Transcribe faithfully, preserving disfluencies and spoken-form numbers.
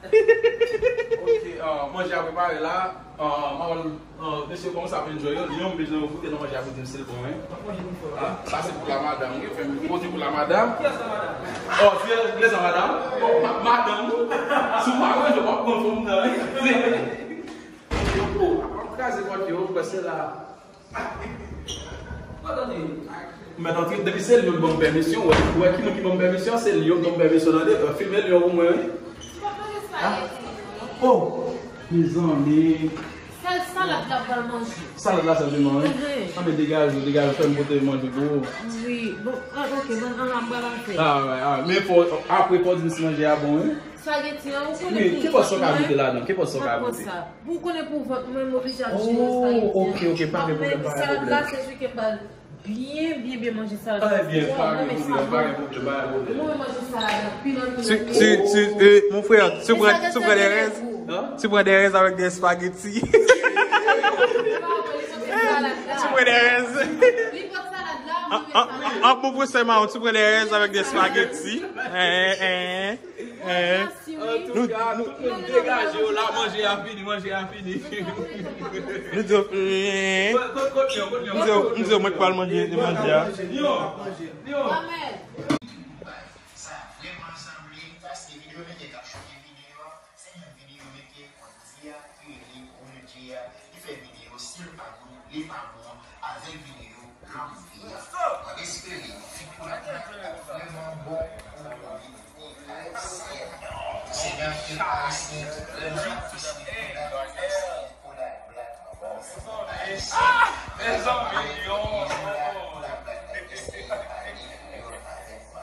Ok, ah, manje a prepare la. Ah, m a wè, ah, mesye, kòman sa ap enjoy yo? Lyon, m bezwen yo goute nan manje a pou di m si l bon, wi. Ah, sa se pou la madanm, wi. Fè m pote pou la madanm. Kiyès la madanm? Oh, se, se sa madanm? Oh, ma-, madanm, wi. Si w pa manje, w ap pran fanm nan, wi. Oh, ap kraze pòt yo, prese la. Mèt antre, depi se Lyon k ban m pèmisyon, wè, wè ki moun ki ban m pèmisyon, se Lyon k ban m pèmisyon, tande, filme Lyon pou mwen, wi. Ah. Oh, mezanmi. Sèl salad la pral manje. Salad la sèlman, wi. Mhm. Ah, men degaje, degaje, fè m pote manje pou ou. Wi, bon, ah, ok, bon, ah, m pral fè. Ah, wè, ah, men fò, apre fò di m si manje a bon, wi. Spaghetti an, ou konnen. Wi, ki pòsyon w ka goute ladan? Ki pòsyon w ka goute? Pou konnen pou vant mwen, m oblije ap jere spaghetti. Oh, ok, ok, pa gen pwoblèm, pa gen pwoblèm. Salad la, se jan ke m pral byen, byen, byen manje salad la. Ah, ebyen, pa gen pwoblèm, pa gen pwoblèm, pa gen pwoblèm. Mwen manje salad la, pi lòt. Tu, tu, tu, eh, mon frère, tu prends, tu prends des raises? Hein? Tu prends des raises avec des spaghettis? Tu prends des raises? Li pot salad la, ou mete salad. Ah, ah, ah, mon frère, c'est marrant, tu prends des raises avec des spaghettis? Hein, hein. Eh, antouka, tout moun degaje yo la, manje a fini, manje a fini. Nou di yo, eh. Kot, kot, kot Lyon, kot Lyon? M di yo, m di yo, mwen k pral manje, manje a. Lyon, Lyon. Sa vrèman sanble, paske videyo mete k ap choke videyo a, se yon videyo mete kòm di a, ki rele Romude a, ki fè videyo, si l pa gou, li pa bon, avèk videyo Lòt vi a. Mwen espere fi Kodak la ap vrèman bon pou kominote ayisyèn. Se nan fi ayisyen ki vrèman apresye Kodak, Kodak Black. Mezanmi, yo. Kodak Black la eseye pale kreyòl avèk mwen.